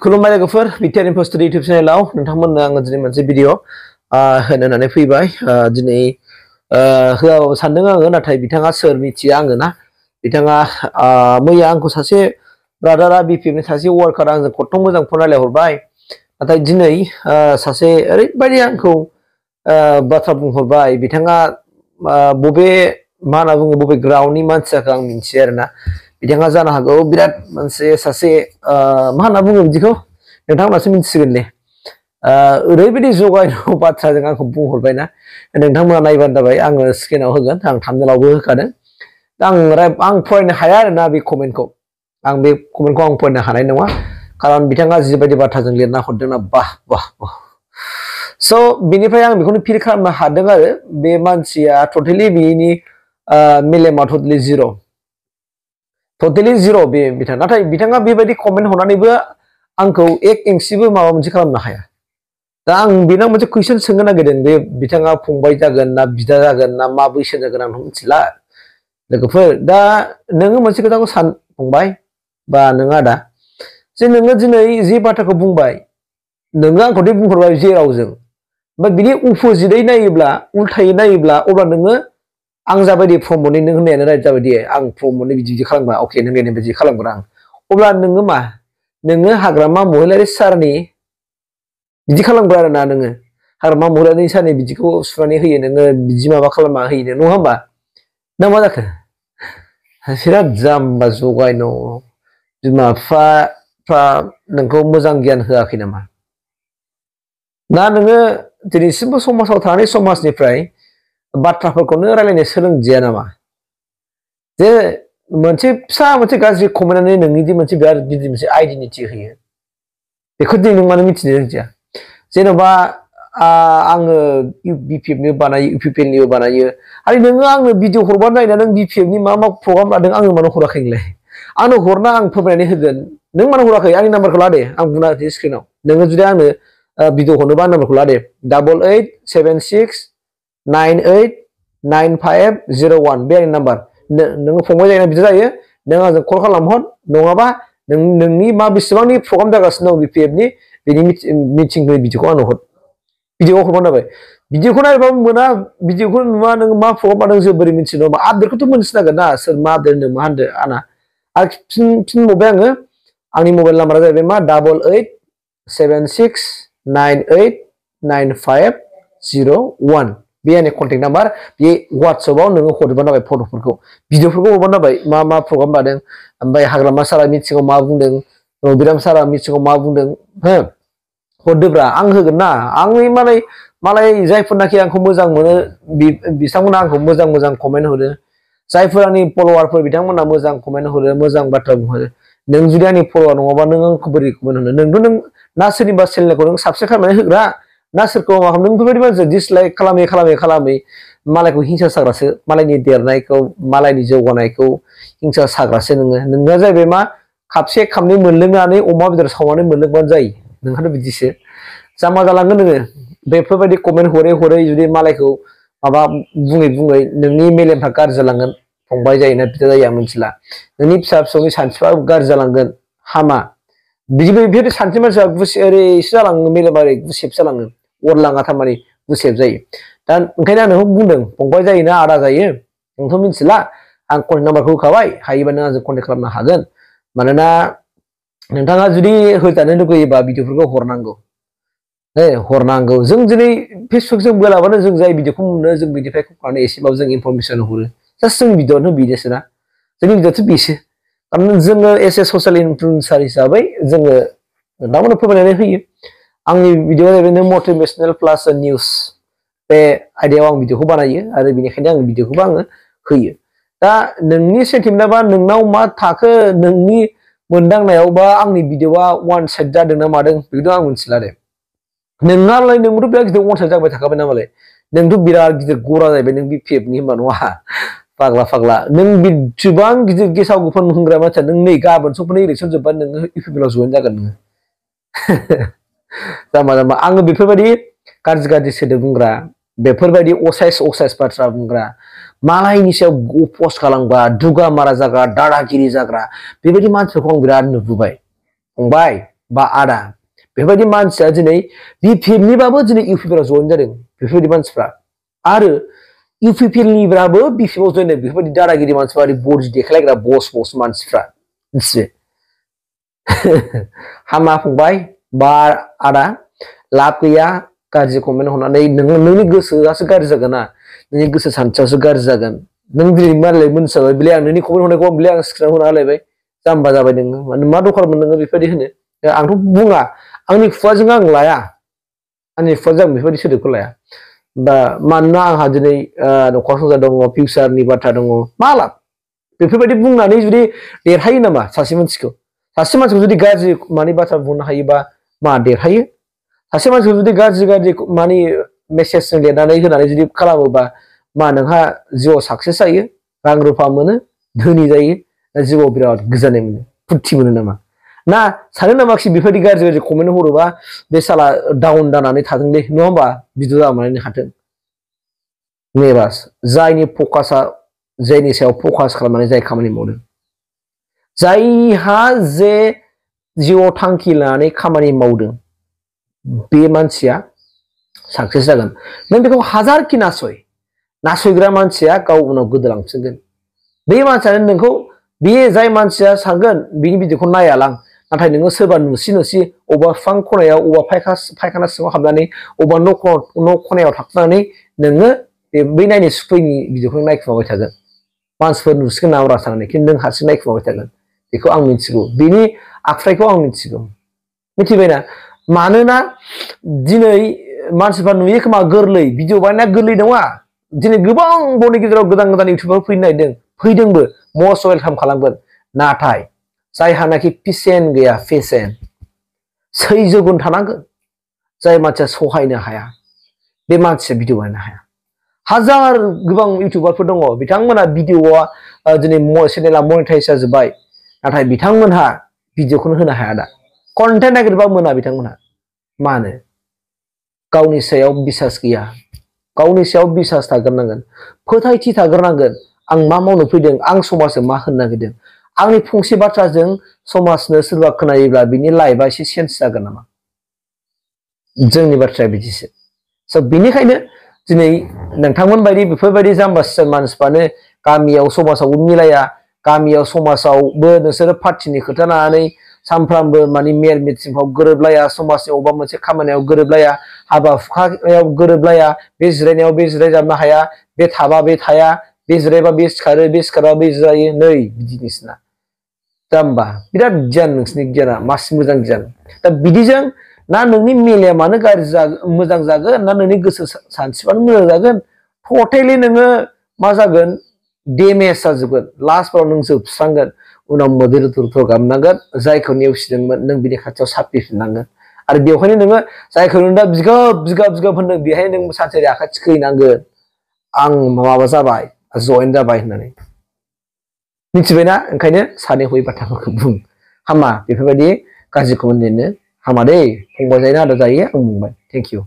खुलुमबाय लोगोफोर BTR इनफ'स्टुडियो YouTube चेनेलाव नोंथांमोननो आङो दिनै मोनसे भिडिअ होनो होननानै फैबाय दिनै होआबाबो सानदों आङो नाथाय बिथाङा सोर मिथिया आङो ना बिथाङा मैया आंखौ सासे ब्रादारा बिपिएफनि सासे वार्कार आंजों खथ्थ' मोजां फन रायलायहरबाय नाथाय दिनै सासे ओरैबायदि आंखौ बाथ्रा बुंहरबाय बिथाङा बबे मा होनना बुङो बबे ग्राउन्डनि मानसि जाखो आं मिथिया आरोना बिथाङा जानो हागौ बिराद मोनसे सासे मा होनना बुङो बिदिखौ नोंथांमोनासो मिथिसिगोन दे ओरैबायदि जगायनो बाथ्राजों आंखौ बुंहरबायना नोंथांमोना नायबानो जाबाय आङो स्क्रिनाव होगोन आं थाम्बनेलावबो होखादों आं फरायनो हाया आरोना बे कमेन्टखौ आं फरायनो हानाय नङा खारन बिथाङा जिबायदि बाथ्राजों लिरना हरदोंना बाह बाह बाह स' बेनिफ्राय आं बेखौनो फिल खालामनो हादों आरो बे मानसिया टटेलि बेनि मेलेमा टटेलि जिर' बे बिथाङा नाथाय बिथाङा बेबायदि कमेन्ट हरनानैबो आंखौ एक इंसिबो माबा मोनसे खालामनो हाया दा आं बेनाव मोनसे कुइसन सोंनो नागिरदों बे बिथाङा फंबाय जागोन ना बिदा जागोन ना मा बैसो जागोन आंथ' मिथिला लोगोफोर दा नोङो मोनसे खोथाखौ सान फंबाय बा नों आदा जे नोङो दिनै जे बाथ्राखौ बुंबाय नोङो आंखौ दि बुंहरबाय जे रावजों ओमफ्राय बिनि अपोजिटै नायोब्ला उल्थायै नायोब्ला अब्ला नोङो आं जाबायदि प्रम'टनि नों होननायानो राइट जाबाय दे आं प्रम'टनि बिदि खालामबा अके नों होननाय बिदि खालामगोन आं अब्ला नोङो मा नोङो हाग्रामा महिलारि सारनि बिदि खालामग्रा आरोना नोङो हाग्रामा महिलारि सारनि बिदिखौ सुनानै होयो नोङो बिदि माबा खालामना होयो नङा होमबा ना मा जाखो बिराद जाम्बा जगाय न' बिमा बिफाफ्रा नोंखौ मोजां गियान होआखै नामा दा नोङो दिनैसिमबो समाजाव थानानै समाजनिफ्राय बाथ्राफोरखौनो रायलायनो सोलोंदिया नामा जे मोनसे फिसा मोनसे गाज्रि कमेन्टआनो नोंनि मोनसे बिराद गिदिर मोनसे आइडेन्टिटि होयो बेखौ दिनै नों मानो मिथिनो रोंदिया जेन'बा आङो बिपिएफनिबो बानायो इउपिपिएलनिबो बानायो आरो नोङो आंनो भिडिअ हरबानो नायना नों बिपिएफनि मा मा प्रग्राम लादों आंनो मानो हराखै नोंलाय आंनो हरना आं फोरमायनानै होगोन नों मानो हराखै आंनि नाम्बारखौ ला दे आं बुंना होनोसै स्क्रिनाव नोङो जुदि आंनो भिडिअ हरनोबा नाम्बारखौ ला दे 8876989501 बे आंनि नाम्बार नोङो फंबाय जायोना बिदि जायो नों आंजों कल खालामहर नङाबा नोंनि मा बेसेबांनि प्रग्राम जागासिनो दं बिपिएफनि बेनि मिटिंनि भिडिअखौ आंनो हर भिडिअ हरबानो जाबाय भिडिअखौ नायबाबो मोना भिडिअखौ नुवा नोङो मा प्रग्राम लादों जों बोरै मिथिनो आपडेटखौथ' मोनथिनांगोन ना सोर मा आपडेट होनदों मा होनदों आंना आरो फिनबावबाय आङो आंनि मबाइल नाम्बारा जाहैबाय मा 8876989501 बे आंनि कन्टेक्ट नाम्बार बे वाट्सएपआव नोङो हरबानो जाबाय फट'फोरखौ भिडिअफोरखौ हरबानो जाबाय मा मा प्रग्राम लादों ओमफ्राय हाग्रामा सारा मिटिङाव मा बुंदों रबिराम सारा मिटिङाव मा बुंदों हो हरदोब्रा आं होगोन ना आंनि मालाय जायफोरनाखि आंखौ मोजां मोनो बिथांमोना आंखौ मोजां कमेन्ट हरो जायफोर आंनि फल'वारफोर बिथांमोना मोजां कमेन्ट हरो मोजां बाथ्रा बुंहरो नों जुदि आंनि फल'वार नङाबा नों आंखौ बोरै कमेन्ट होनो नोंथ' नों ना सोरनिबा चेनेलखौ नों साबस्क्राइब खालामनानै होग्रा ना सोरखौ मा खालामदों बेफोरबायदि मानसि डिसलाइक खालामै मालायखौ हिंसा साग्रासो मालायनि देरनायखौ मालायनि जौगानायखौ हिंसा साग्रासो नोंना जाहैबाय मा खापसे खापनै मोनलोंनानै अमा बेदर सावनानै मोनलोंबानो जायो नोंहाथ' बिदिसो जाम्बा जालांगोन नोङो बेफोरबायदि कमेन्ट हरै जुदि मालायखौ माबा बुङै नोंनि मेलेमफ्रा गाज्रि जालांगोन फंबाय जायोना बिदा जायो आं मिथिला नोंनि फिसा फिसौनि सानस्रिफ्रा गाज्रि जालांगोन हामा बिदि सानस्रि मानसिया ओरैसो जालाङो मेलेमा ओरै गुसेब जालाङो अरलाङा थारमाने गुसेब जायो दा ओंखायनो आं नोंखौ बुंदों फंबाय जायोना आदा जायो नोंथ' मिथिला आं कन्टेक्ट नाम्बारखौ होखाबाय हायोबा नों आंजों कन्टेक्ट खालामनो हागोन मानोना नोंथाङा जुदि होजानो लुगैयोबा भिडिअफोरखौ हरनांगौ जों दिनै फेसबुकजों बोलाबानो जों जाय भिडिअखौ मोनो जों बिनिफ्राय माने एसेबाबो जों इनफरमेसन हरो जास्ट जोंनि भिडिअआनो बेनोसो ना जोंनि भिडिअआथ' बेसो खारन जोङो एस ए ससियेल इनफ्लुएन्सार हिसाबै जोङो नोंथांमोननो फोरमायनानै होयो आंनि भिडिअआ जाहैबाय मटिभेसनेल प्लास निउस बे आयदायाव आं भिडिअखौ बानायो आरो बेनिखायनो आं भिडिअखौबो आङो होयो दा नोंनि सेन्टिमेन्टआ बा नोंनाव मा थाखो नोंनि मोनदांनायाव बा आंनि भिडिअआ वान साइड जादों ना मादों बेखौथ' आं मिथिला दे नोंनालाय नोंबोथ' बिराद गिदिर वान साइड जाबाय थाखाबाय नामालाय नोंथ' बिराद गिदिर गरा जाहैबाय नों बिपिएफनि होनबा नङा फाग्ला नों बेसेबां गिदिर गेसाव गोफोन होनग्रा मानसिया नों नै गाबोन समफोरनो इलेक्सन जोब्बा नोङो इउपिपिएलआव जइन जागोन नोङो जाम्बा आङो बेफोरबायदि गाज्रि सोदोब बुंग्रा बेफोरबायदि असाइस बाथ्रा बुंग्रा मालायनि सायाव पस्ट खालामग्रा दुगा मारा जाग्रा दादागिरि जाग्रा बेबायदि मानसिफोरखौ आं बिराद नुबोबाय फंबाय बा आदा बेफोरबायदि मानसिया दिनै बिपिएलनिबाबो दिनै इउपिपिएलआव जइन जादों बेफोरबायदि मानसिफ्रा आरो इउपिपिएलनिब्लाबो बिपिएलआव जइन जादों बेफोरबायदि दादागिरि मानसिफ्रा बडि देखायलायग्रा बस मानसिफ्रा मिथिबाय हामा फंबाय बा आदा लाब गैया गाज्रि कमेन्ट हरनानै नोंनि गोसोआसो गाज्रि जागोन ना नोंनि गोसो सानथियासो गाज्रि जागोन नों दिनै मालाय मोनथिबाय बेलाय आं नोंनि कमेन्ट हरनायखौ बेलाय आं स्क्रिनाव होना होलायबाय जाम्बा जाबाय नोङो मा दखानमोन नोङो बेफोरबायदि होनो आंथ' बुङा आंनि खुगाजों आं लाया आंनि खुगाजों आं बेफोरबायदि सोदोबखौ लाया दा मानोना आंहा दिनै न'खर संसार दङ फिउचारनि बाथ्रा दङ मा लाब बेफोरबायदि बुंनानै जुदि देरहायो नामा सासे मानसिखौ जुदि गाज्रि मानि बाथ्रा बुंनो हायोबा मा देरहायो सासे मानसिखौ जुदि गाज्रि मानि मेसेजजों लिरनानै होनानै जुदि खालामोबा मा नोंहा जिउआव साक्सेस जायो रां रुफा मोनो धोनि जायो जिउआव बिराद गोजोननाय मोनो फुरथि मोनो नामा ना सानो नामाखि बेफोरबायदि गाज्रि कमेन्ट हरोबा बे साला डाउन जानानै थादोंलै नङा होमबा भिडिअ जानानै हाथों नेबास जायनि फकासआ जायनि सायाव फकास खालामनानै जाय खामानि मावदों जायहा जे जिउआव थांखि लानानै खामानि मावदों बे मानसिया साक्सेस जागोन नों बेखौ हाजारखि नासयग्रा मानसिया गाव उनाव गोदोलांफिनगोन बे मानसियानो नोंखौ बे जाय मानसिया सानगोन बिनि भिडिअखौ नायालां नाथाय नोङो सोरबा नुसि अबा बिफां खनायाव अबा फायखाना सिङाव हाबनानै अबा न' खनायाव थाखुनानै नोङो बै नायनो सुखुयैनि भिडिअखौ नायखुमाबाय थागोन मानसिफोर नुसिगोन ना अरा साननानै खिन्थु नों हारसिं नायखुमाबाय थागोन बेखौ आं मिथिगौ बेनि आखुथायखौ आं मिथिगौ मिथिबायना मानोना दिनै मानसिफ्रा नुयो खोमा गोरलै भिडिअ बानायनाया गोरलै नङा दिनै गोबां बर'नि गेजेराव गोदान इउटिउबार फैनो नागिरदों फैदोंबो मस्ट वेलकाम खालामगोन नाथाय जायहानाखि पेसेन्ट गैया पेसेन्ट सैज्य गुन थानांगोन जाय मानसिया सहायनो हाया बे मानसिया भिडिअ बानायनो हाया हाजार गोबां इउटिउबारफोर दङ बिथांमोना भिडिअआ दिनै चेनेला मनिटाइज जाजोब्बाय नाथाय बिथांमोनहा भिडिअखौनो होनो हाया दा कन्टेन्ट नागिरबा मोना बिथांमोनहा मानो गावनि सायाव बिसास गैया गावनि सायाव बिसास थाग्रोनांगोन फोथायथि थाग्रोनांगोन आं मा मावनो फैदों आं समाजनो मा होनो नागिरदों आंनि फंसे बाथ्राजों समाजनो सोरबा खोनायोब्ला बिनि लाइफआ एसे चेन्ज जागोन नामा जोंनि बाथ्राया बिदिसो स' बिनिखायनो दिनै नोंथांमोन बायदि बेफोरबायदि जाम्बा मानसिफ्रानो गामियाव समाजावबो मिलाया गामियाव समाजावबो नोंसोरो पार्टिनि खोथा लानानै सानफ्रामबो माने मेल मिटिंफ्राव गोरोबलाया समाजनि अबेबा मोनसे खामानियाव गोरोबलाया हाबा हुखायाव गोरोबलाया बे जिरायनायाव बे जिरायजाबनो हाया बे थाबा बे थाया बे जिरायबा बे सिखारो बे सिखारबा बे जिरायो नै बिदिनिसोना जाम्बा बिराद गियान नोंसोरनि गियाना मासि मोजां गियान दा बिदिजों ना नोंनि मेलेमानो गाज्रि मोजां जागोन ना नोंनि गोसो सानस्रिबानो मोजां जागोन टटेलि नोङो मा जागोन डेमेज जाजोबगोन लास्टफ्राव नों जोबस्रांगोन उनाव मोदै रुथुर गाबनांगोन जायखौ नेवसिदोंमोन नों बिनि खाथियाव साफिफिननांगोन आरो बेवहायनो नोङो जायखौ नों दा बिगाब होनदों बेहाय नों सानसे आखाइ थिखोहैनांगोन आं माबा जाबाय जइन जाबाय होननानै मिथिबायना ओंखायनो सानै हयै बाथ्राफोरखौ बुं हामा बेफोरबायदि गाज्रि कमेन्ट लिरनो हामा दै फंबाय जायो ना आदा जायो आं बुंबाय थेंक इउ